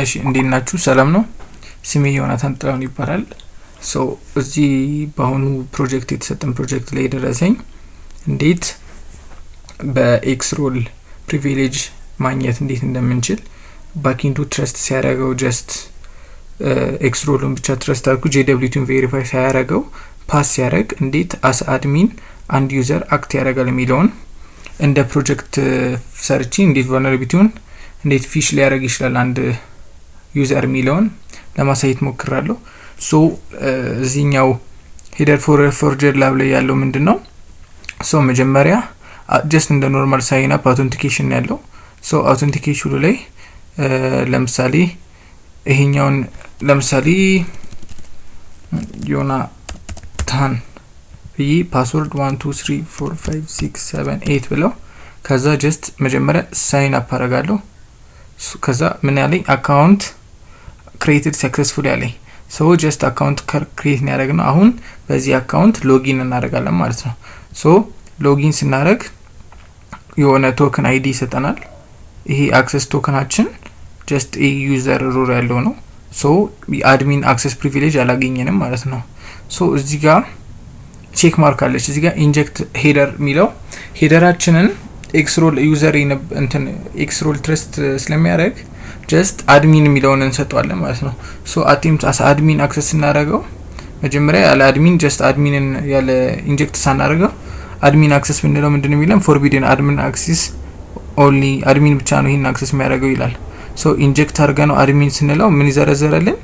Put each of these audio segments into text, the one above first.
እሺ፣ እንዴት ናችሁ? ሰላም ነው። ስሜ ዮናታን ጥላሁን ይባላል። So እዚህ በአሁኑ ፕሮጀክት፣ የተሰጠን ፕሮጀክት ላይ የደረሰኝ እንዴት በ X role privilege ማግኘት እንዴት እንደምንችል፣ backend ኡ trust ሲያደርገው just X role ኡን ብቻ trust አድርጎ JWT ን verify ሳያደርገው pass ሲያደርግ እንዴት as admin አንድ user act ያደርጋል የሚለውን እንደ ፕሮጀክት ሰርቼ እንዴት vulnerability ውን እንዴት phish ሊያደርግ ይችላል አንድ user የሚለውን ለማሳየት ሞክራለሁ። So እዚህኛው header forger lab ላይ ያለው ምንድን ነው? So መጀመሪያ just እንደ normal sign up authentication ያለው። So authentication ኑ ላይ ለምሳሌ ይሄኛውን ለምሳሌ ዮናታን ብዬ password 1 2 3 4 5 6 7 8 ብለው ከዛ just መጀመሪያ sign up አደርጋለሁ። ከዛ ምን ያለኝ? Account created successful ያለኝ። So just account create ነው ያደረግነው። አሁን በዚህ account login እናደርጋለን ማለት ነው። So login ስናደርግ የሆነ token ID ይሰጠናል። ይሄ access token ኣችን just user role ያለው ነው። So የ admin access privilege አላገኘንም ማለት ነው። So እዚህ ጋር check mark አለች። እዚህ ጋር inject header የሚለው header ኣችንን X role user እንትን X role trust ስለሚያደርግ just admin የሚለውን እንሰጠዋለን ማለት ነው። So attempt as admin access ስናደርገው መጀመሪያ ያለ admin just admin ን ያለ inject ሳናደርገው admin access ብንለው ምንድን ነው የሚለን? Forbidden admin access፣ only admin ብቻ ነው ይህን access የሚያደርገው ይላል። So inject አድርገነው admin ስንለው ምን ይዘረዘረልን?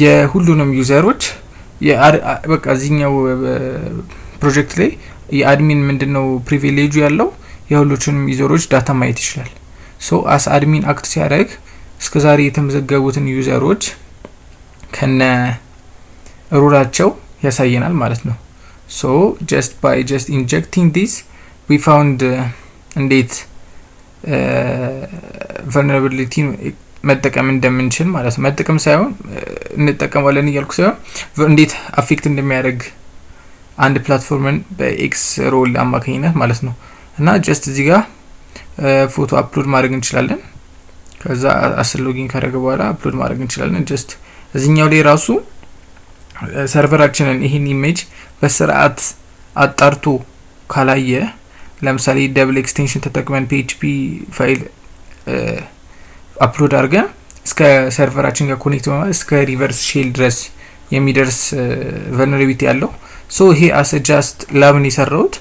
የሁሉንም user ኦች። በቃ እዚህኛው ፕሮጀክት ላይ የ admin ምንድነው privilege ኡ ያለው? የሁሎቹንም user ኦች data ማየት ይችላል። So as admin act ሲያደርግ እስከ ዛሬ የተመዘገቡትን user ኦች ከነ role ኣቸው ያሳየናል ማለት ነው። So just by just injecting this we found እንዴት vulnerability መጠቀም እንደምንችል ማለት ነው። መጠቀም ሳይሆን፣ እንጠቀማለን እያልኩ ሳይሆን፣ እንዴት affect እንደሚያደርግ አንድ platform ን በ X role አማካኝነት ማለት ነው። እና just እዚህ ጋር ፎቶ upload ማድረግ እንችላለን። ከዛ አስር login ካደረገ በኋላ upload ማድረግ እንችላለን። Just እዚህኛው ላይ ራሱ server ኣችንን ይህን image በስርዓት አጣርቶ ካላየ፣ ለምሳሌ double extension ተጠቅመን PHP file upload አድርገን እስከ server ኣችን ጋር connect በማለት እስከ reverse shell ድረስ የሚደርስ vulnerability ያለው። So ይሄ as just lab ን የሰራሁት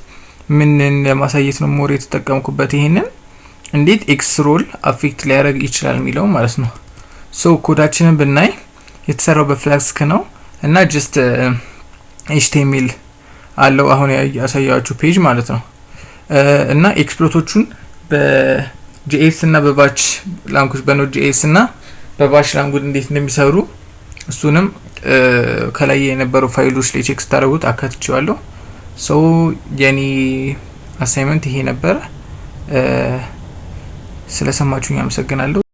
ምንን ለማሳየት ነው more የተጠቀምኩበት? ይሄንን እንዴት X role affect ሊያደርግ ይችላል የሚለው ማለት ነው። So code ኣችንን ብናይ የተሰራው በ Flask ነው እና just HTML አለው አሁን ያሳያችሁ page ማለት ነው። እና exploit ኦቹን በ JS እና በ bash language፣ በ Node JS እና በ bash language እንዴት እንደሚሰሩ እሱንም ከላይ የነበሩ ፋይሎች ላይ check ስታደርጉት አካትቼዋለሁ። So የኔ assignment ይሄ ነበረ። ስለሰማችሁኝ አመሰግናለሁ።